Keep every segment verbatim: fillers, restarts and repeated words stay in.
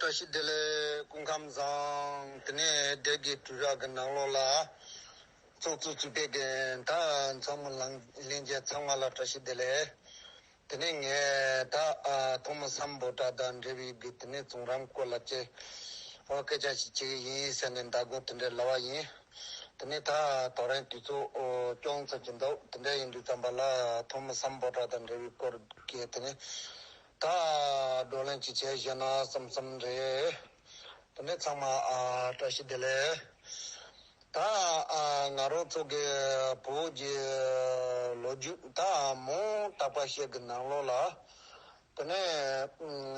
བཀྲ་ཤིས་བདེ་ལེགས། སྐུ་ཁམས་བཟང་། དེ་ནས་འདི་གི་དུས་རབས་ཀྱི་ནང་ལོགས་ལ་ཚོགས་གཙོ་གཙོས་པའི་གི་ད་ཚང་མ་ལ་ལྷན་རྒྱས་ཚང་མ་ལ་བཀྲ་ཤིས་བདེ་ལེགས། དེ་ནས་ངས་ད་ཨ་ཐོག་མ་སམ་བྷོ་ཊ་དང་འབྲེལ་བའི་གི་དེ་ནས་གཙང་རམ་སྐོར་ལ་ཅིག་ཨོ་སྐད་ཆ་ཞིག་བྱེད་ཀྱི་ཡིན་ཟེར་ནས་མདང་དགོང་དེ་འདྲའི་ལབ་པ་ཡིན། དེ་ནས་ད་དོ་རིང་དུས་ཚོད་ཨོ་ཅུང་ཙམ་ཅིག་འདུག་དེ་འདྲ་ཡིན་དུས་ཙམ་པ་ལ་ཐོག་མ་སམ་བྷོ་ཊ་དང་འབྲེལ་བའི་སྐོར་གྱི་དེ་ནས་ད་བགྲོ་གླེང་ཅིག་བྱས་བཞག་ན་བསམ་བསམ་རེད། དེ་ནས་ཚང་མ་ཨ་བཀྲ་ཤིས་བདེ་ལེགས། ད་ཨ་ང་རང་ཚོ་གི་བོད་ཀྱི་ལོ་རྒྱུས་ད་མུ་སྟེགས་པ་ཞིག་གི་ནང་ལོགས་ལ། དེ་ནས་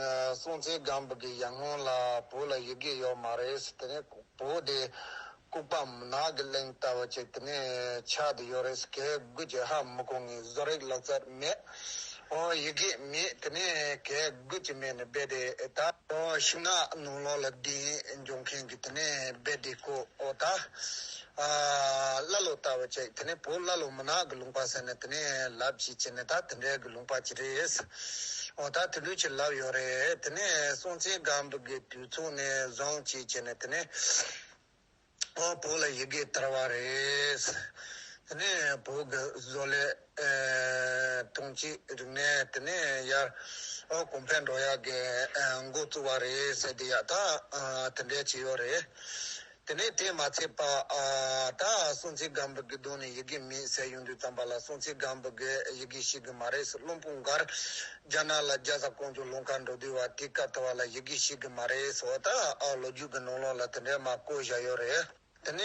ཨ་སྲོང་བཙན་སྒམ་པོ་གི་ཡར་སྔོན་ལ་བོད་ལ་ཡི་གེ་ཡོད་མ་རེད། དེ་ནས་བོད་དེ་ལྐུགས་པ་མུན་ནག་གི་གླིང་ལྟ་བུ་ཅིག་དེ་ནས་ཆགས་བསྡད་ཡོད་རེད། གས་དགུ་ཅིག་ཧ་མི་གོ་ངེས། བཟོ་རིག་ལག་རྩལ་མེད། ཨོ་ཡི་གེ་མེད། དེ་ནས་གས་དགུ་ཅིག་མེད་ནས་རྦད་དེ་ད་ཨོ་ཤིང་ནགས་ནང་ལོགས་ལ་གདན་འཇོག་མཁན་གྱི་དེ་ནས་རྦད་དེ་ཁོ་ཨོ་ད་ཨ་ཀླ་ཀློ་ལྟ་བུ་ཅིག་དེ་ནས་བོད་ཀླ་ཀློ་མུན་ནག་གི་ལུང་པ་ཟེར་ནས་དེ་ནས་ལབ་ཅིག་བྱས་ནས་ད་དེ་འདྲའི་གི་ལུང་པ་ཅིག་རེད། ཨོ་ད་དེ་འདྲ་ཅིག་ལབ་ཡོད་རེད། དེ་ནས་སྲོང་བཙན་སྒམ་པོ་གི་དུས་ཚོད་ནས་བཟུང་ཅིག་བྱས་ནས་དེ་ནས་ཨོ་བོད་ལ་ཡི་གེ་དར་བ་རེད། དེ་ནས་བོད་ཀྱི་བཟོ་ལས་ཨེ་ཐོན་སྐྱེད་རིག་གནས་དེ་ནས་ཡར་ཨོ་གོང་འཕེལ་འགྲོ་ཡག་གི་ཨེ་འགོ་བཙུགས་པ་རེད་ཟེར་དེ་ཡག་ད་ཨ་དེ་འདྲ་བྱས་ཡོད་རེད། དེ་ནས་དེས་མ་ཚད་པ་ཨ་ད་སྲོང་བཙན་སྒམ་པོ་གི་གདོང་ནས་ཡི་གེ་མེད་ཟེར་ཡོང་དུས་ཙམ་པ་ལ་སྲོང་བཙན་སྒམ་པོ་གིས་ཡི་གེ་ཤེས་གི་མ་རེད། བློན་པོ་མགར་རྒྱ་ནག་ལ་རྒྱ་བཟའ་ཀོང་ཇོ་ལོག་ཁ་འགྲོ་དུས་བ་དེ་སྐབས་དུ་བ་ལ་ཡི་གེ་ཤེས་གི་མ་རེད་ཟེར་བ་ད་ཨ་ལོ་རྒྱུས་ཀྱི་ནང་ལོགས་ལ་དེ་འདྲའི་མ་བཀོད་བཞག་ཡོད་རེད། དེ་ནས་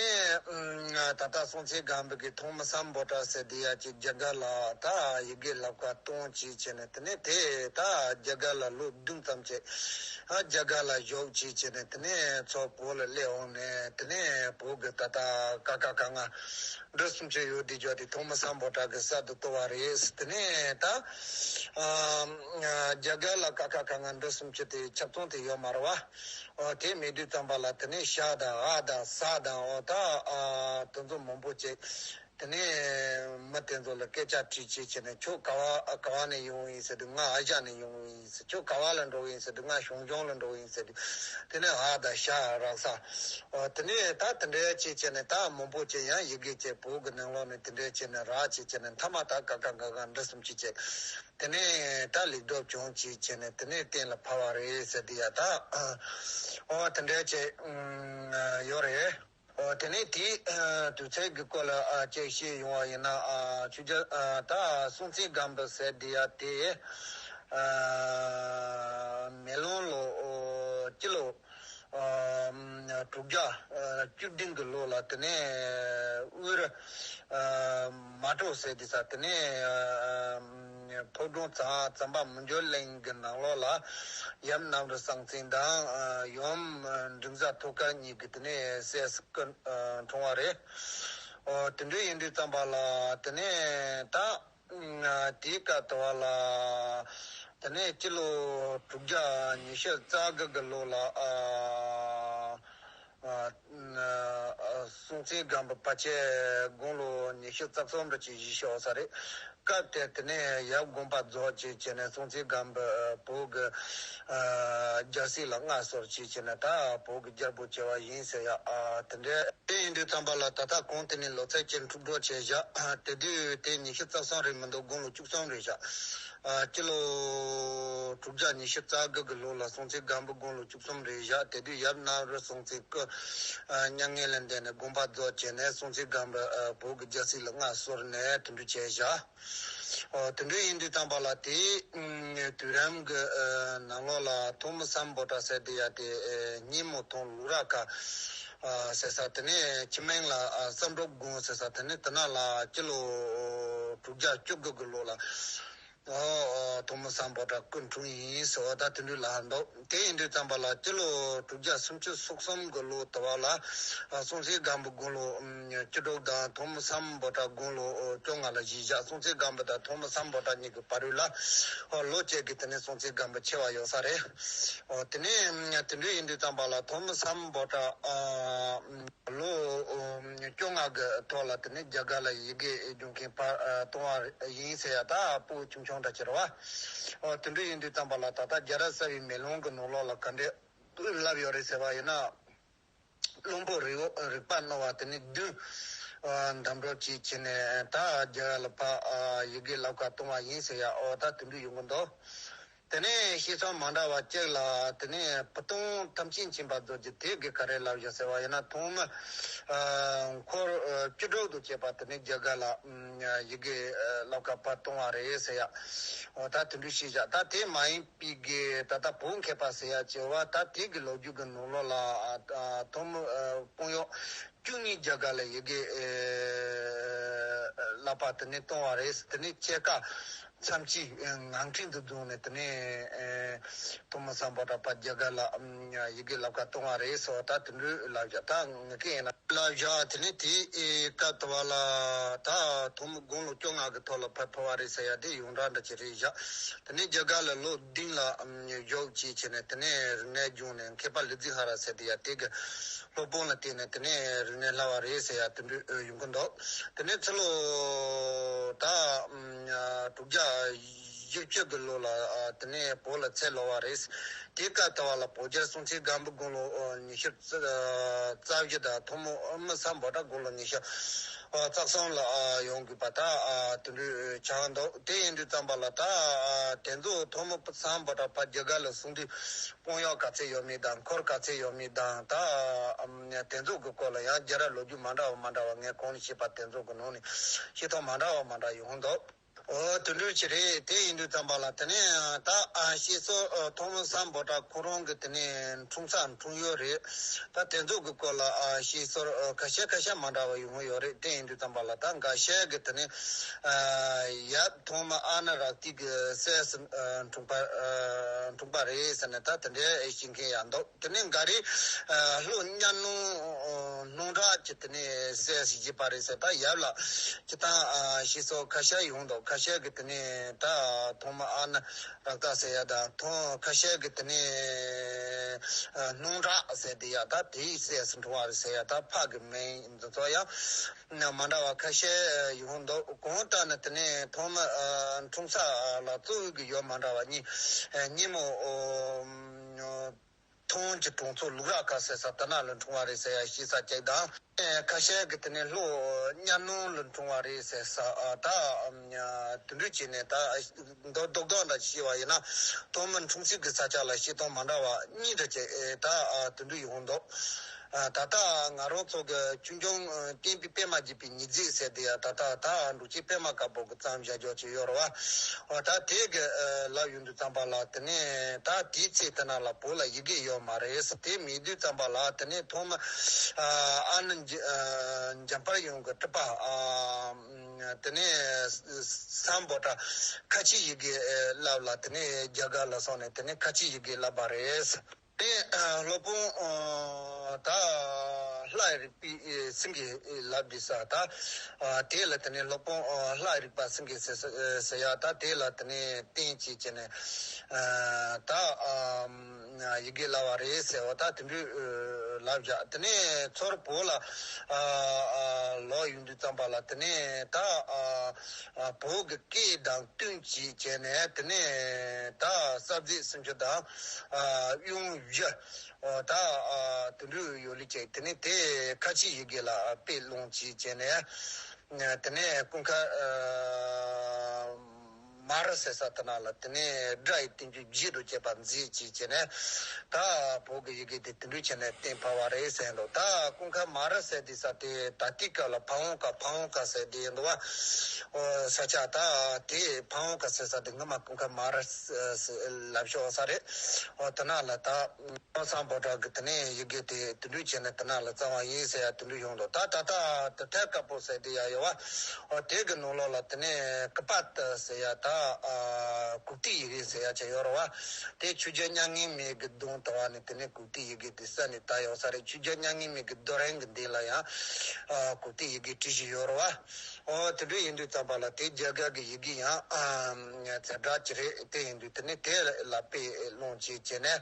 ད་ལྟ་སྲོང་བཙན་སྒམ་པོ་གི་ཐོག་མ་སམ་བྷོ་ཊ་ཟེར་དེ་ཡ་གཅིག་རྒྱ་གར་ལ་ད་ཡི་གེ་བསླབ་ག་གཏོང་ཅིག་བྱས་ནས་དེ་ནས་དེ་ད་རྒྱ་གར་ལ་ལོ་བདུན་ཙམ་བྱས། ཨ་རྒྱ་གར་ལ་བཞུགས་ཅིག་བྱས་ནས་དེ་ནས་ཚུར་བོད་ལ་སླེབས་འོང་ནས་དེ་ནས་བོད་ཀྱི་ད་ལྟ་ཀ་ཁ་ག་ང་འབྲི་སུམ་ཅུ་ཡོད་དེ་ཇོ་དེ་ཐོག་མ་སམ་བྷོ་ཊ་གི་གསར་དུ་བཏོད་པ་རེད། དེ་ནས་ད་ཨ་རྒྱ་གར་ལ་ཀ་ཁ་ག་ང་འབྲི་སུམ་ཅུ་དེ་ཁྱབ་ཚང་དེ་ཡོད་མ་རེད་བ། ཨོ་དེ་མེད་དུས་ཙམ་པ་ལ་དེ་ནས་ཤ་དང་འ་དང་ས་དང་ཨོ་ད་ཨ་དེ་ཚོ་མང་པོ་བྱས། དེ་ནས་མི་དེ་ཚོ་ལ་སྐད་ཆ་དྲིས་བྱས་བྱས་ནས་ཁྱོད་ག་བ་ག་བ་ནས་ཡོང་བ་ཡིན་ཟེར་དུས་ང་ཨ་ཞ་ནས་ཡོང་བ་ཡིན་ཟེར། ཁྱོད་ག་བ་ལ་འགྲོ་བ་ཡིན་ཟེར་དུས་ང་ཞང་ཞུང་ལ་འགྲོ་བ་ཡིན་ཟེར་དུས་དེ་ནས་འ་དང་ཤ་རག་ས། ཨོ་དེ་ནས་ད་དེ་འདྲའི་བྱས་བྱས་ནས་ད་མང་པོ་བྱས་ཡང་ཡི་གེ་བྱས་བོད་ཀྱི་ནང་ལོགས་ནས་དེ་འདྲའི་བྱས་ནས་རག་བྱས་བྱས་ནས་མཐའ་མ་ད་ཀ་ཁ་ག་ང་འབྲི་སུམ་ཅུ་བྱས། དེ་ནས་ད་ལེགས་གྲུབ་བྱུང་ཅིག་བྱས་ནས་དེ་ནས་གཏན་ལ་ཕབ་པ་རེད་ཟེར་དེ་ཡ་ད་ཨོ་དེ་འདྲ་བྱས་ཡོད་རེད། ཨོ་དེ་ནས་དེའི་དུས་ཚོད་ཀྱི་སྐོར་ལ་ཅིག་བཤད་ཡོང་བ་ཡིན་ན་ཆོས་རྒྱལ་ད་སྲོང་བཙན་སྒམ་པོ་ཟེར་དེ་ཡ་དེ་མེ་ལོང་ལོ་སྤྱི་ལོ་དྲུག་བརྒྱ་བཅུ་བདུན་གྱི་ལོ་ལ་དེ་ནས་དབུས་རུ་མ་གྲོ་ཟེར་དེ་ས་དེ་ནས་ཕོ་བྲང་ཙམ་པ་མི་འགྱུར་གླིང་གི་ནང་ལོགས་ལ་ཡབ་གནམ་རི་སྲོང་བཙན་དང་ཡུམ་འབྲིང་བཟའ་ཐོད་དཀར་གཉིས་ཀྱི་དེ་ནས་སྲས་སུ་སྐུ་འཁྲུངས་པ་རེད། དེ་འདྲ་ཡིན་དུས་ཙམ་པ་ལ་དེ་ནས་ད། དེའི་སྐབས་དུ་བ་ལ། དེ་ནས་སྤྱི་ལོ་དྲུག་བརྒྱ་ཉི་ཤུ་རྩ་དགུ་གི་ལོ་ལ། སྲོང་བཙན་སྒམ་པོ་ཕལ་ཆེར་དགུང་ལོ་ཉི་ཤུ་རྩ་གསུམ་རེ་ཅིག་བཞེས་ཤོག་ས་རེད། སྐབས་དེར་དེ་ནས་ཡབ་དགོངས་པ་རྫོགས་བྱས་བྱས་ནས་སྲོང་བཙན་སྒམ་པོ་བོད་ཀྱི་རྒྱལ་སྲིད་ལ་མངའ་གསོལ་བྱས་བྱས་ནས་ད་བོད་ཀྱི་རྒྱལ་པོ་བྱས་པ་ཡིན་ཟེར་ཡ་དེ་འདྲ། དེ་ཡིན་དུས་ཙམ་པ་ལ་ད་ལྟ་གོང་དེ་ནས་ལོ་ཚད་ཅན་འཁྲུག་སྒྲོག་བྱས་བཞག་དེ་དུས་དེ་ཉི་ཤུ་རྩ་གསུམ་རེད་མི་འདུག་དགུང་ལོ་བཅུ་གསུམ་རེད་བཞག་སྤྱི་ལོ་དྲུག་བརྒྱ་ཉི་ཤུ་རྩ་དགུ་གི་ལོ་ལ་སྲོང་བཙན་སྒམ་པོ་དགུང་ལོ་བཅུ་གསུམ་རེད་བཞག་དེ་དུས་ཡབ་གནམ་རི་སྲོང་བཙན་སྐུ་མྱ་ངན་ལས་འདས་ནས་དགོངས་པ་རྫོགས་བྱས་ནས་སྲོང་བཙན་སྒམ་པོ་བོད་ཀྱི་རྒྱལ་སྲིད་ལ་མངའ་གསོལ་ནས་དེ་འདྲ་བྱས་བཞག་ཨོ་དེ་འདྲ་ཡིན་དུས་ཙམ་པ་ལ་དེའི་དུས་རིམ་གྱི་ནང་ལོགས་ལ་ཐོག་མ་སམ་བྷོ་ཊ་ཟེར་དེ་ཡ་དེ་སྙེ་མོ་ཐང་ལུག་ར་ཁ་ཟེར་ས་དེ་ནས་ཁྱི་མིང་ལ་བསམ་གྲུབ་དགོན་ཟེར་ས་དེ་ནས་དེ་ན་ལ་སྤྱི་ལོ་དྲུག་བརྒྱ་བཅུ་དགུ་གི་ལོ་ལ་ཨོ་ཐོག་མ་སམ་བྷོ་ཊ་སྐུ་འཁྲུངས་ཡིན་ཟེར་བ་ད་དེ་འདྲ་ལ་འདུག་དེ་ཡིན་དུས་ཙམ་པ་ལ་སྤྱི་ལོ་དྲུག་བརྒྱ་སུམ་ཅུ་སོ་གསུམ་གི་ལོ་དུ་བ་ལ་སྲོང་བཙན་སྒམ་པོ་དགུང་ལོ་བཅུ་དྲུག་དང་ཐོག་མ་སམ་བྷོ་ཊ་དགུང་ལོ་བཅོ་ལྔ་ལ་བཞེས་བཞག་སྲོང་བཙན་སྒམ་པོ་དང་ཐོག་མ་སམ་བྷོ་ཊ་གཉིས་ཀྱི་བར་དུ་ལ་ལོ་གཅིག་གི་དེ་ནས་སྲོང་བཙན་སྒམ་པོ་ཆེ་བ་ཡོད་ས་རེད། དེ་ནས་དེ་འདྲ་ཡིན་དུས་ཙམ་པ་ལ་ཐོག་མ་སམ་བྷོ་ཊ་ལོ་བཅོ་ལྔ་གི་ཐོག་ལ་དེ་ནས་རྒྱ་གར་ལ་ཡི་གེ་སྦྱོང་མཁན་ཕར་གཏོང་བ་ཡིན་ཟེར་ཡ་ད་ཕྲུ་གུ་ཆུང་ཆུང་འདྲ་ཅིག་རེད་བ། དེ་འདྲ་ཡིན་དུས་ཙམ་པ་ལ་ད་ལྟ་རྒྱལ་རབས་གསལ་བའི་མེ་ལོང་གི་ནང་ལོགས་ལ་ག་འདྲས། ལབ་ཡོད་རེད་ཟེར་བ་ཡིན་ན། བློན་པོ་རིག་རིག་པ་རྣོ་བ་དེ་ནི་བདུན་འདམ་རོགས་ཀྱིས་བྱས་ནས་ད་རྒྱ་གར་ལ་ཕར་ཡི་གེ་ཀློག་ག་གཏོང་བ་ཡིན་ཟེར་ཡ། འོ་ད་དེ་འདྲ་ཡོང་གི་འདུག་དེ་ནས་ཤེས་ཚོར་མ་འདྲ་བ་གཅིག་ལ་དེ་ནས་བུ་སྟོན་ཐམས་ཅད་མཁྱེན་པ་རྫོགས་ཀྱི་དེ་གི་ག་རེ་ལབ་བཞག་ཟེར་བ་ཡིན་ན། ཐོག་མར་འཁོར་བཅུ་དྲུག་ཏུ་བྱས་པ་དེ་ནས་རྒྱ་གར་ལ་ཡི་གེ་ཀློག་ག་ཕར་གཏོང་བ་རེད་ཟེར་ཡ། འོ་ད་དེ་འདྲ་ཞིག་བཞག་ད་དེ་མ་ཡིན་པའི་གི་ད་ལྟ་བོད་མཁས་པ་ཟེར་ཡ་བྱེད་བ་ད་དེ་གི་ལོ་རྒྱུས་ཀྱི་ནང་ལོགས་ལ་ཐོག་མར་དཔོན་གཡོག་བཅུ་གཉིས་རྒྱ་གར་ལ་ཡི་གེ་ཀློག་པ་དེ་ནས་གཏོང་བ་རེད། དེ་ནས་ཕྱེད་ཀ་མཚམས་ཅིག་ངང་ཁྲིད་དུ་བཟུང་ནས་དེ་ནས་ཐོག་མར་སམ་བྷོ་ཊ་ཕར་རྒྱ་གར་ལ་ཡི་གེ་ཀློག་ག་གཏོང་བ་རེད་ཟེར་བ་ད་དེ་འདྲ་ལབ་བཞག་ད་ངས་ཀྱི་ཡིན་ན་ལབ་བཞག་དེ་ནས་དེའི་སྐབས་དུ་བ་ལ་ད་ཐོག་མར་དགུང་ལོ་བཅོ་ལྔ་གི་ཐོག་ལ་ཕར་ཕེབས་པ་རེད་ཟེར་ཡ་དེ་ཡོངས་གྲགས་འདྲ་ཅིག་རེད་བཞག་དེ་ནས་རྒྱ་གར་ལ་ལོ་བདུན་ལ་བཞུགས་བྱས་བྱས་ནས་དེ་ནས་རིག་གནས་སྦྱངས་ནས་མཁས་པ་ལི་ཙི་ཧ་ར་ཟེར་དེ་ཡ་དེ་གི་སློབ་དཔོན་ལ་བརྟེན་ནས་དེ་ནས་རིག་གནས་བསླབས་པ་རེད་ཟེར་ཡ་དེ་འདྲ་ཡོང་གི་འདུག་དེ་ནས་ཕྱི་ལོ་ད་དྲུག་བརྒྱ་བཞི་བཅུ་གི་ལོ་ལ་དེ་ནས་བོད་ལ་ཚུར་ལོག་པ་རེད། དེའི་སྐབས་དུ་བ་ལ་བོད་རྒྱལ་སྲོང་བཙན་སྒམ་པོ་དགུང་ལོ་ཉི་ཤུ་རྩ་བཞི་དང་ཐོག་མར་སམ་བྷོ་ཊ་དགུང་ལོ་ཉི་ཤུ་རྩ་གསུམ་ལ་ཡོང་དགོས་པ་ད་དེ་འདྲ་ཆགས་འདུག་དེ་ཡིན་དུས་ཙམ་པ་ལ་ད་དེ་ཚོ་ཐོག་མར་སམ་བྷོ་ཊ་ཕར་རྒྱ་གར་ལ་སོང་དུས་དཔོན་གཡོག་ག་ཚད་ཡོད་མེད་དང་འཁོར་ག་ཚད་ཡོད་མེད་དང་ད་དེ་ཚོ་གི་སྐོར་ལ་ཡང་རྒྱ་ར་ལོ་རྒྱུས་མ་འདྲ་བ་མ་འདྲ་བ་ངས་གོང་ནས་བཤད་པ་དེ་ཚོ་གི་ནང་ནས་ཤེས་རྟོགས་མ་འདྲ་བ་མ་འདྲ་ཡོང་འདུག་འོ་དེ་འདྲ་ཅིག་རེད། དེ་ཡིན་དུས་ཙམ་པ་ལ་དེ་ནས་ད་ཤེས་ཚོར་ཐོག་མར་སམ་བྷོ་ཊ་ཁོ་རང་གི་དེ་ནས་འཁྲུངས་ས་འཁྲུངས་ཡུལ་རེད། ད་དེ་ཚོ་གི་སྐོར་ལ་ཤེས་ཚོར་ཁ་ཤས་ཁ་ཤས་མ་འདྲ་བ་ཡོང་ཡོད་རེད། དེ་ཡིན་དུས་ཙམ་པ་ལ་ད་འགའ་ཤས་ཀྱིས་དེ་ནས་ཡབ་ཐོག་མར་ཨ་ན་རཀྟའི་གི་སྲས་སུ་འཁྲུངས་པ་འཁྲུངས་པ་རེད་ཟེར་ནས་ད་དེ་འདྲའི་བཤད་མཁན་ཡང་འདུག་དེ་ནས་འགའ་རེས་ལྷོ་གཉའ་ནང་སྣང་གྲགས་ཀྱི་དེ་ནས་སྲས་སུ་བཞེས་པ་རེད་ཟེར། ད་ཡབ་ལ་ཅི་ལྟར་ཤེས་ཚོར་ཁ་ཤས་ཡོང་འདུག་ཁ་ཤས་ཀྱིས་དེ་ནས་ད་ཐོག་མར་ཨ་ན་རཀྟ་ཟེར་ཡ་དང་ཐོག་ཁ་ཤས་ཀྱིས་དེ་ནས་སྣང་གྲགས་ཟེར་དེ་ཡ་ད་དེའི་སྲས་སུ་འཁྲུངས་པ་རེད་ཟེར་ཡ། ད་ཕ་གི་མིང་འདི་ཚོ་ཡང་མ་འདྲ་བ་ཁ་ཤས་ཡོང་འདུག་གང་ལྟར་ན་དེ་ནས་ཐོག་མར་འཁྲུངས་ས་ལ་གཙོ་བོ་གི་ཡུལ་མ་འདྲ་བ་གཉིས། སྙེ་མོ་ཐང་གི་གྲོང་ཚོ་ལུག་ར་ཁ་ཟེར་ས་དེ་ན་ལ་འཁྲུངས་པ་རེད་ཟེར་ཡ་ཤེས་ས་གཅིག་དང་། ཁ་ཤས་ཀྱིས་དེ་ནས་ལྷོ་གཉའ་ནང་ལ་འཁྲུངས་པ་རེད་ཟེར་ས་ད་དེ་འདྲ་བྱས་ནས་ད་མདོར་རྡོག་རྡོག་འདྲ་བཤད་པ་ཡིན་ན་ཐོག་མར་འཁྲུངས་ས་གི་ས་ཆ་ལ་བཤད་སྟངས་མ་འདྲ་བ་གཉིས་འདྲ་བྱས་ད་དེ་འདྲ་ཡོང་འདུག་ད་ལྟ་ང་རང་ཚོ་གི་ཆོས་འབྱུང་བསྟན་པའི་པད་མ་བརྒྱུད་པའི་ཉི་ཟེར་ཟེར་དེ་ཡ་ད་ལྟ་ད་འབྲུག་ཆེན་པད་མ་དཀར་པོ་གི་བརྩམས་བཞག་རྒྱུ་ཅིག་ཡོད་རེད་བ། འོ་ད་དེ་གི་ལབ་ཡོང་དུས་ཙམ་པ་ལ་དེ་ནས་ད་དེའི་ཚེ་དེ་ན་ལ་བོད་ལ་ཡི་གེ་ཡོད་མ་རེད། དེ་མེད་དུས་ཙམ་པ་ལ་དེ་ནས་ཐོག་མར་ཨ་ནི་འཇམ་དཔལ་དབྱངས་ཀྱི་སྤྲུལ་པ་དེ་ནས་སམ་བྷོ་ཊ་ཁ་ཆེའི་ཡི་གེ་བསླབས་ལ་དེ་ནས་རྒྱ་གར་ལ་སོང་ནས་དེ་ནས་ཁ་ཆེའི་ཡི་གེ་བསླབས་པ་རེད། དེ་སློབ་དཔོན་ད་ལྷའི་རིག་པའི་སེང་གེ་ལབ་དུས་ས་ད་དེ་ལ་དེ་ནས་སློབ་དཔོན་ལྷའི་རིག་པ་སེང་གེ་ཟེར་ཟེར་ཡ་ད་དེ་ལ་དེ་ནས་བསྟེན་བྱས་བྱས་ནས་ད་ཡི་གེ་བསླབས་པ་རེད་ཟེར་བ་ད་དེ་འདྲ་ལབ་བཞག་དེ་ནས་ཚུར་བོད་ལ་ལོག་ཡོང་དུས་ཙམ་པ་ལ་དེ་ནས་ད་བོད་ཀྱི་སྐད་དང་བསྟུན་བྱས་བྱས་ནས་དེ་ནས་ད་ས་བརྒྱད་སུམ་ཅུ་དང་། ཨ་གཡུང་བཞི། ཨོ་ད་ཨ་དེ་འདྲ་ཡོད་ལེ་ཅིག་དེ་ནས་དེ་ཁ་ཆེའི་ཡི་གེ་ལ་དཔེ་ལོན་ཅིག་བྱས་ནས། དེ་ནས་ཀུན་མཁར་ཨ་མ་ར་ཟེར་ས་དེ་ན་ལ་དེ་ནས་སྒྲ་ཡི་བསྟན་བཅོས་རྒྱས་པར་མཛད་ཅིག་བྱས་ནས། ད་བོད་ཀྱི་ཡི་གེ་དེ་དེ་འདྲ་བྱས་ནས་གཏན་ཕབ་པ་རེད་ཟེར་འདུག་ད་ཀུན་མཁར་མ་ར་ཟེར་དེ་ས་དེ་ད་ལྟའི་སྐབས་ལ་ཕ་བོང་ཁ་ཕ་བོང་ཁ་ཟེར་དེ་ཡིན་འདུག་བ། ཨོ་ས་ཆ་ད་དེ་ཕ་བོང་ཁ་ཟེར་ས་དེ་སྔ་མ་ཀུན་མཁར་མ་ར་ཟེར་ལབ་ཤོག་ས་རེད། ཨོ་དེ་ན་ལ་ད་ཀོང་སམ་བྷོ་ཊ་གི་དེ་ནས་ཡི་གེ་དེ་དེ་འདྲ་བྱས་ནས་དེ་ན་ལ་བརྩམས་པ་ཡིན་ཟེར་ཡ་དེ་འདྲ་ཡོང་འདུག་ད་ད་ལྟ་དེབ་ཐེར་དཀར་པོ་ཟེར་དེ་ཡ་ཡོད་བ། ཨོ་དེ་གི་ནང་ལོགས་ལ་དེ་ནས་ཀུ་པཱད་ཟེར་ཡ་ད་ཨ་གུག་རྟའི་ཡི་གེ་ཟེར་ཡ་ཅིག་ཡོད་རེད་བ། དེ་ཆོས་རྒྱལ་མྱ་ངན་མེད་ཀྱི་གདུང་དུ་བ་ནས་དེ་ནས་གུག་རྟའི་ཡི་གེ་དེ་གསན་ནས་ད་ཡོད་ས་རེད། ཆོས་རྒྱལ་མྱ་ངན་མེད་ཀྱི་རྡོ་རིང་གི་མདུན་ལ་ཡང་ཨ་གུག་རྟའི་ཡི་གེ་བྲིས་བཞག་ཡོད་རེད་བ། ཨོ་དེ་འདྲ་ཡིན་དུས་ཙམ་པ་ལ་དེ་རྒྱ་གར་གྱི་ཡི་གེ་ཡང་ཨ་ཚ་དྲག་ཅིག་རེད། དེ་ཡིན་དུས་དེ་ནས་དེ་ལ་དཔེ་ལོན་ཅིག་བྱས་ནས་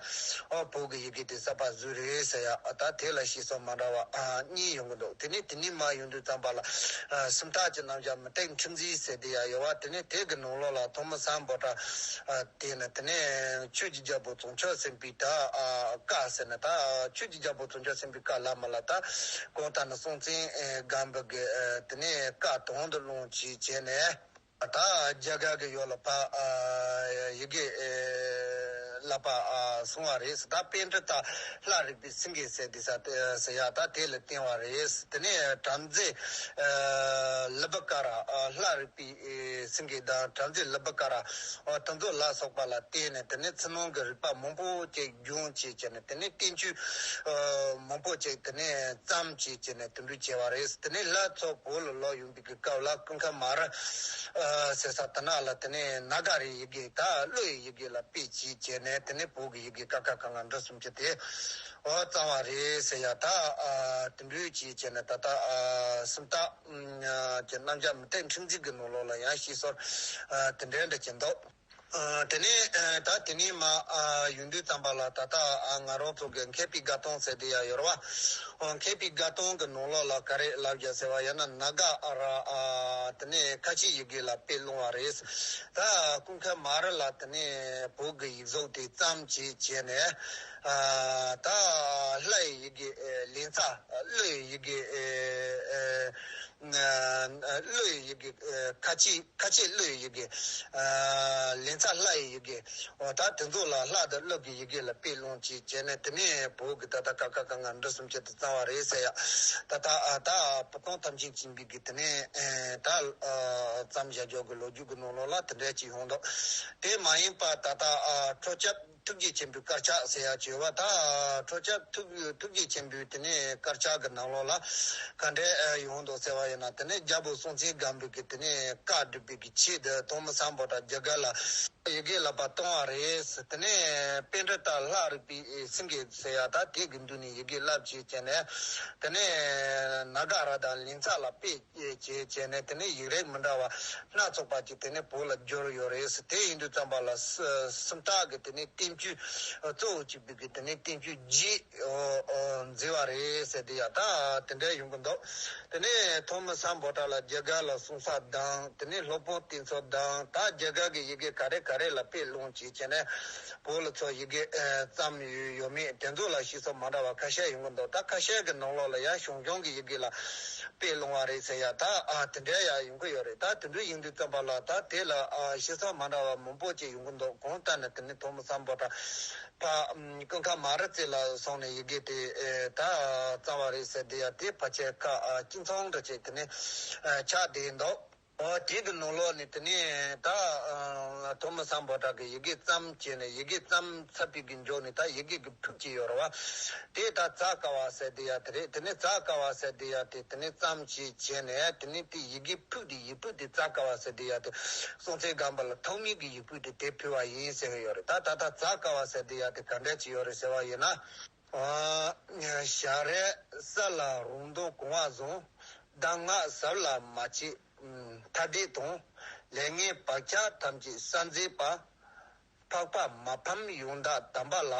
ཨོ་བོད་ཀྱི་ཡི་གེ་དེ་གསར་པ་བཟོས་རེད་ཟེར་ཡ། ཨ་ད་དེ་ལ་ཤེས་ཚོར་མ་འདྲ་བ་ཨ་གཉིས་ཡོང་གི་འདུག་དེ་ནས་དེ་ནས་མར་ཡོང་དུས་ཙམ་པ་ལ་ཨ་སུམ་རྟགས་ཀྱི་རྣམ་གཞག་མུ་སྟེགས་འཕྲུལ་འཛིན་ཟེར་དེ་ཡ་ཡོད་བ། དེ་ནས་དེ་གི་ནང་ལོགས་ལ་ ཐོན་མི་སམ་བྷོ་ཊ་དེ་ནི་དེ་ནས་ཆོས་ཀྱི་རྒྱལ་པོ་བྱང་ཆུབ་སེམས་དཔའི་ད་བཀའ་ཟེར་ན། ད་ཆོས་ཀྱི་རྒྱལ་པོ་བྱང་ཆུབ་སེམས་དཔའི་བཀའ་ལ་མ་ལ་ད་གང་ལྟར་ན་སྲོང་བཙན་སྒམ་པོ་གི་དེ་ནས་བཀའ་དང་དུ་བླངས་ཀྱིས་བྱས་ནས། ད་རྒྱ་གར་གྱི་ཡུལ་ལ་ཕར་ཡི་གེ་བསླབ་པ་སོང་བ་རེད། ད་པཎྜི་ཏ་ལྷ་རིག་པའི་སེང་གེ་ཟེར་དེ་ས་ཟེར་ཡ་ད་དེ་ལ་བསྟེན་བ་རེད། དེ་ནས་བྲམ་ཟེ་ལི་པ་ཀ་ར་ལྷ་རིག་པའི་སེང་གེ་དང་བྲམ་ཟེ་ལི་པ་ཀ་ར་དེ་ཚོ་ལ་སོགས་པ་ལ་བརྟེན་ནས་དེ་ནས་ཕྱི་ནང་གི་རིག་པ་མང་པོ་ཅིག་སྦྱོང་བྱས་བྱས་ནས་དེ་ནས་བསྟན་བཅོས་མང་པོ་ཅིག་དེ་ནས་བརྩམས་བྱས་བྱས་ནས་དེ་འདྲ་བྱས་པ་རེད། དེ་ནས་ལྷ་ཚོ་བོད་ལ་ལོག་ཡོང་པའི་གི་སྐབས་ལ་ཀུན་མཁར་མ་རི་ཟེར་ས་དེ་ན་ལ་དེ་ནས་ནཱ་ག་རའི་ཡི་གེ་ད་ཀླུའི་ཡི་གེ་ལ་དཔེ་བྱས་བྱས་ནས་དེ་ནས་བོད་ཀྱི་ཡི་གེ་ཀ་ཁ་ག་ང་འབྲི་གསུམ་གྱི་དེ་བརྩམས་པ་རེད་ཟེར་ཡ། ད་དེ་འདྲ་བྱས་བྱས་ནས་ད་ལྟ་སུམ་རྟགས་ཀྱི་རྣམ་གཞག་མུ་སྟེགས་འཕྲུལ་འཛིན་གྱི་ནང་ལོགས་ལ་ཡང་ཤེས་སོར་དེ་འདྲ་འདྲ་བྱས་འདུག་དེ་ནས་ད་དེ་ནས་མ་ཡོང་དུས་ཙམ་པ་ལ་ད་ལྟ་ང་རང་ཚོ་གི་མཁས་པའི་དགའ་སྟོན་ཟེར་དེ་ཡ་ཡོད་རེད་བ། མཁས་པའི་དགའ་སྟོན་གྱི་ནང་ལོགས་ལ་ག་རེ་ལབ་རྒྱུ་ཟེར་བ་ཡིན་ན། ནཱ་ག་ར་དེ་ནས་ཁ་ཆེའི་ཡི་གེ་ལ་དཔེ་བླངས་པ་རེད། ད་ཀུན་མཁར་མ་རི་ལ་དེ་ནས་བོད་ཀྱི་ཡིག་གཟུགས་དེ་བརྩམས་བྱས་བྱས་ནས་ད་ལྷའི་ཡི་གེ་ལེན་ཚ་ཀླུའི་ཡི་གེ་ཀླུའི་ཡི་གེ་ཁ་ཆེ་ཁ་ཆེ་ཀླུའི་ཡི་གེ་ལེན་ཚ་ལྷའི་ཡི་གེ། འོ་ད་དེ་ཚོ་ལ་ལྷ་དང་ཀླུ་གི་ཡི་གེ་ལ་དཔེ་བླངས་ཀྱིས་བྱས་ནས་དེ་ནས་བོད་ཀྱི་ད་ལྟ་ཀ་ཁ་ག་ང་འབྲི་གསུམ་བཅུ་དེ་བརྩམས་པ་རེད་ཟེར་ཡ། ད་ལྟ་ཨ་ད་བུ་ཁུངས་ཐམས་ཅད་མཁྱེན་པའི་གི་དེ་ནས་ད་བརྩམས་བཞག་རྒྱུ་གི་ལོ་རྒྱུས་ཀྱི་ནང་ལོགས་ལ་དེ་འདྲ་ཅིག་ཡོང་འདུག་དེ་མ་ཡིན་པ་ད་ལྟ་ཁྲོ་ཆབ་ཐུགས་རྗེ་ཆེན་པོའི་དཀར་ཆག་ཟེར་ཡ་བྱས་པ། ད་ཁྲོ་ཆབ་ཐུགས་ཐུགས་རྗེ་ཆེན་པོའི་དེ་ནས་དཀར་ཆག་གི་ནང་ལོགས་ལ་ག་འདྲ་ཡོང་འདུག་ཟེར་བ་ཡིན་ན། དེ་ནས་རྒྱལ་པོ་སྲོང་བཙན་སྒམ་པོ་གི་དེ་ནས་བཀའ་སྒྲུབ་པའི་གི་ཆེད་དུ་ཐོན་མི་སམ་བྷོ་ཊ་རྒྱ་གར་ལ་ཡི་གེ་བསླབ་པ་བཏང་བ་རེད། དེ་ནས་པཎྜི་ཏ་ལྷ་རིག་པའི་སེང་གེ་ཟེར་ཡ་ད་དེ་གི་མདུན་ནས་ཡི་གེ་བསླབ་བྱས་བྱས་ནས་དེ་ནས་ནཱ་ག་ར་དང་ལེན་ཚ་ལ་དཔེ་བྱས་བྱས་ནས་དེ་ནས་ཡིག་རིགས་མི་འདྲ་བ་སྣ་ཚོགས་པ་ཅིག་དེ་ནས་བོད་ལ་བསྒྱུར་ཡོད་རེད། དེ་ཡིན་དུས་ཙམ་པ་ལ་སུ་སུམ་རྟགས་ཀྱི་དེ་ནས་བསྟན་བཅོས་གཙོ་བོ་གཅིག་པའི་གི་དེ་ནས་བསྟན་བཅོས་རྗེས་མཛད་པ་རེད་ཟེར་དེ་ཡ་ད་དེ་འདྲ་ཡོང་གི་འདུག་དེ་ནས་ཐོན་མི་སམ་བྷོ་ཊ་ལ་རྒྱ་གར་ལ་སོང་ས་དང་དེ་ནས་སློབ་དཔོན་དེ་ཚོ་དང་ད་རྒྱ་གར་གི་ཡི་གེ་ག་རེ་ག་རེ་ལ་དཔེ་བླངས་བྱས་བྱས་ནས་བོད་ལ་ཚོ་ཡི་གེ་བརྩམས་ཡོད་ཡོད་མེད་དེ་ཚོ་ལ་ཞིག་ཚོ་མ་འདྲ་བ་ཁ་ཤས་ཡོང་གི་འདུག་ད་ཁ་ཤས་ཀྱི་ནང་ལོགས་ལ་ཡང་ཞང་ཞུང་གི་ཡི་གེ་ལ་དཔེ་བླངས་པ་རེད་ཟེར་ཡ་ད་ཨ་དེ་འདྲ་ཡང་ཡོང་གི་ཡོད་རེད། ད་དེ་འདྲ་ཡིན་དུས་ཙམ་པ་ལ་ད་དེ་ལ་ཨ་ཞིག་ཚོ་མ་འདྲ་བ་མང་པོ་ཅིག་ཡོང་གི་འདུག་གང་ལྟར་ན་དེ་ནི་ཐོན་མི་སམ་བྷོ་ཊ་ཕ་ཀུན་མཁར་མ་རི་རྩེ་ལ་སོང་ནས་ཡི་གེ་དེ་ད་བརྩམས་པ་རེད་ཟེར་དེ་ཡ་དེ་ཕལ་ཆེར་ཁ་ཨ་སྤྱི་མཚུངས་འདྲ་བྱས་དེ་ནི་ཆགས་བསྡད་འདུག་འོ་དེ་གི་ནང་ལོགས་ནས་དེ་ནས་ད་ཐོན་མི་སམ་བྷོ་ཊ་གི་ཡི་གེ་བརྩམས་བྱས་ནས་ཡི་གེ་བརྩམས་ཚར་བའི་གི་མཇུག་ནས་ད་ཡི་གེ་གི་ཕྲུག་ཅིག་ཡོད་རེད་བ། དེ་ད་ཙ་ཀ་བ་ཟེར་དེ་ཡ་དེ་རེད། དེ་ནས་ཙ་ཀ་བ་ཟེར་དེ་ཡ་དེ་དེ་ནས་བརྩམས་བྱས་བྱས་ནས་དེ་ནས་དེ་ཡི་གེ་ཕྲུག་དེ་ཡིག་ཕྲུག་དེ་ཙ་ཀ་བ་ཟེར་དེ་ཡ་དེ་སྲོང་བཙན་སྒམ་པོ་ལ་ཐོག་མའི་གི་ཡིག་ཕྲུག་དེ་དེ་ཕུལ་བ་ཡིན་ཟེར་གི་ཡོད་རེད། ད་ད་ད་ཙ་ཀ་བ་ཟེར་དེ་ཡ་དེ་ག་འདྲ་ཅིག་ཡོད་རེད་ཟེར་བ་ཡིན་ན། ཞལ་རས་ས་ལ་རུང་དོ་གོང་བ་བཟུང་། གདམས་ངག་ཟབ་ལ་མ་ཆད་ཐ་དད་དང་། ལས་ངན་བག་ཆགས་ཐམས་ཅད་བསལ་མཛད་པ། འཕགས་པ་མ་ཕམ་ཡང་དག་དམ་པ་ལ།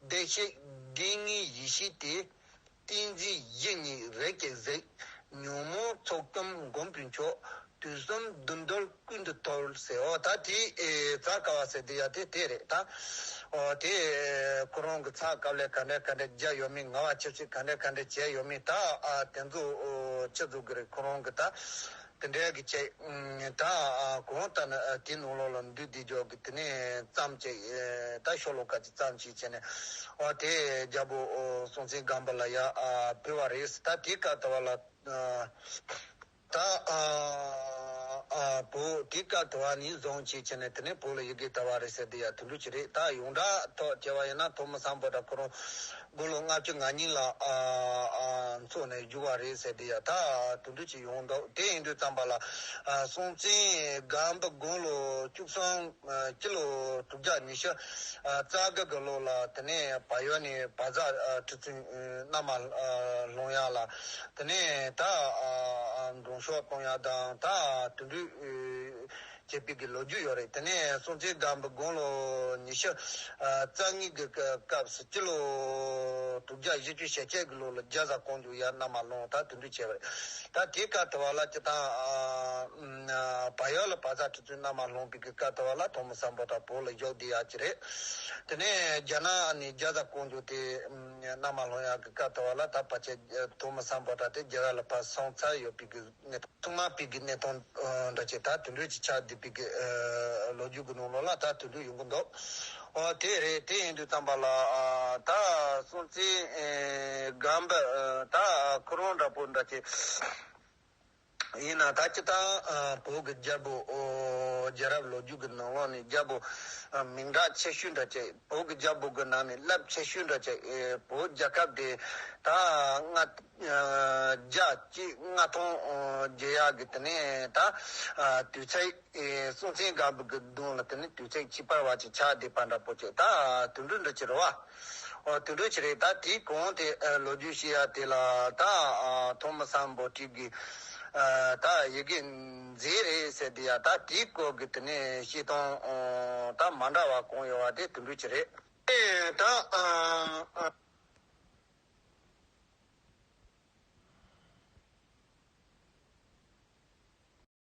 བདེ་གཤེགས་དགེ་བསྙེན་ཡེ་ཤེས་ཏེ། ཏིང་འཛིན་གཞི་གཉིས་རིགས་ཀྱི་གཟིགས། ཉོན་མོངས་ཚོགས་སྐོམ་འགོམ་པའི་མཆོག། དུས་གསུམ་འདུལ་འདོད་ཀུན་ཏུ་ཐོབ་ཟེར། འོ་ད་དེ་ཙ་ཀ་བ་ཟེར་དེ་ཡ་དེ་དེ་རེད་ད། འོ་དེ་ཁོ་རང་གི་ཚ་སྐབས་ལས་ག་འདྲ་ག་འདྲ་རྒྱག་ཡོད་མེད། ངལ་བ་ཆབས་ཅིག་ག་འདྲ་ག་འདྲ་བྱས་ཡོད་མེད། ད་དེ་ཚོ་ཅི་ཚོ་གི་རེད། ཁོ་རང་གི་ད་དེ་འདྲ་གི་བྱས་ད་གང་ལྟར་ན་དེའི་ནང་ལོགས་ལ་འདུས་སྡེ་སྦྱོར་གི་དེ་ནས་བརྩམས་བྱས་ད་ཤོ་ལོ་ཀ་ཅིག་བརྩམས་བྱས་བྱས་ནས་འོ་དེ་རྒྱལ་པོ་སྲོང་བཙན་སྒམ་པོ་ལ་ཡ་ཕུལ་བ་རེད། ད་དེ་སྐབས་དུ་བ་ལ། ད་ཨ་ཨ་བོད་དེ་སྐབས་དུ་བ་ནས་བཟུང་བྱས་བྱས་ནས་དེ་ནས་བོད་ལ་ཡི་གེ་དར་བ་རེད་ཟེར་དེ་ཡ་དེ་འདྲ་ཅིག་རེད། ད་ཡོངས་གྲགས་ཐོག་བྱས་པ་ཡིན་ན་ཐོན་མི་སམ་བྷོ་ཊ་ཁོ་རང་དགུང་ལོ་ལྔ་བཅུ་ང་གཉིས་ལ་ཨ་ཨ་འཚོགས་ནས་བཞུགས་པ་རེད་ཟེར་དེ་ཡ་ད་དེ་འདྲ་ཅིག་ཡོང་འདུག་དེ་ཡིན་དུས་ཙམ་པ་ལ་ཨ་སྲོང་བཙན་སྒམ་པོ་དགུང་ལོ་བཅུ་གསུམ་ཨ་སྤྱི་ལོ་དྲུག་བརྒྱ་ཉི་ཤུ་ཨ་རྩ་དགུ་གི་ལོ་ལ་དེ་ནས་བལ་ཡུལ་ནས་བཛྲ་ཨ་ཁྲི་བཙུན་ཨ་བླ་མ་ཨ་ལོང་ཡ་ལ། དེ་ནས་ད་ཨ་ཨ་མགྲོན་ཤོག་གཏོང་ཡ་དང་ད་དེ་འདྲའི་ བྱས་པའི་གི་ལོ་རྒྱུས་ཡོད་རེད། དེ་ནས་སྲོང་བཙན་སྒམ་པོ་དགུང་ལོ་ཉི་ཤུ་རྩ་གཉིས་ཀྱི་སྐབས་སུ་སྤྱི་ལོ་དྲུག་བརྒྱ་བཞི་བཅུ་ཞེ་བརྒྱད་ཀྱི་ལོ་ལ་རྒྱ་བཟའ་ཀོང་ཇོ་ཡར་མནའ་མ་ལྷུང་། ད་དེ་འདྲ་བྱས་པ་རེད། ད་དེའི་སྐབས་དུ་བ་ལ་སྤྱིར་བཏང་བལ་ཡུལ་ལ་བལ་བཟའ་ཁྲི་བཙུན་མནའ་མ་ལྷུང་པའི་གི་སྐབས་དུ་བ་ལ་ཐོན་མི་སམ་བྷོ་ཊ་བོད་ལ་བཞུགས་བསྡད་ཡག་གི་རེད། དེ་ནས་རྒྱ་ནག་ནས་རྒྱ་བཟའ་ཀོང་ཇོ་དེ་མནའ་མ་ལྷུང་ཡག་གི་སྐབས་དུ་བ་ལ་ད་ཕལ་ཆེར་ཐོན་མི་སམ་བྷོ་ཊ་དེ་རྒྱ་གར་ལ་ཕར་སོང་ཚར་ཡོད་པའི་གི་གནས་སྟངས། ཐོག་མ་པའི་གི་གནས་སྟངས་འདྲ་ཅིག་ད་དེ་འདྲ་ཅིག་ཆགས་བསྡད་པའི་གི་ལོ་རྒྱུས་ཀྱི་ནང་ལོགས་ལ་ད་དེ་འདྲ་ཡོང་གི་འདུག། ཨོ་དེ་རེད། དེ་ཡིན་དུས་ཙམ་པ་ལ་ད་སྲོང་བཙན་སྒམ་པོ་ད་ཁོ་རང་འདྲ་པོ་འདྲ་ཅིག་ཡིན་ན། ད་སྤྱིར་བཏང་བོད་ཀྱི་རྒྱལ་པོ་རྒྱལ་རབས་ལོ་རྒྱུས་ཀྱི་ནང་ལོགས་ནས་རྒྱལ་པོ་མིང་གྲགས་ཆེ་ཤོས་འདྲ་ཅིག། བོད་ཀྱི་རྒྱལ་པོ་གི་ནང་ནས་རླབས་ཆེ་ཤོས་འདྲ་ཅིག། བོད་རྒྱལ་ཁབ་དེ་ད་ལྔ་རྒྱ་བསྐྱེད་མངའ་ཐང་རྒྱས་ཡག་གི་དེ་ནས་ད་དུས་ཚོད་སྲོང་བཙན་སྒམ་པོ་གི་གདུང་ལ་དེ་ནས་དུས་ཚོད་ཁྱད་པར་བ་ཅིག་ཆགས་བསྡད་པ་འདྲ་པོ་ཅིག། ད་དེ་འདྲ་འདྲ་ཅིག་རེད་བ། ཨོ་དེ་འདྲ་ཅིག་རེད། ད་དེའི་གོང་དེ་ལོ་རྒྱུས་བཤད་ཡ་དེ་ལ་ད་ཐོན་མི་སམ་བྷོ་ཊ་གི་ད་ཡི་གེ་མཛོད་རེད་ཟེར་དེ་ཡ། ད་དེའི་སྐོར་གི་དེ་ནས་བཤད་སྟངས་ད་མ་འདྲ་བ་གང་ཡོད་བ་དེ་དེ་འདྲ་ཅིག་རེད། ད་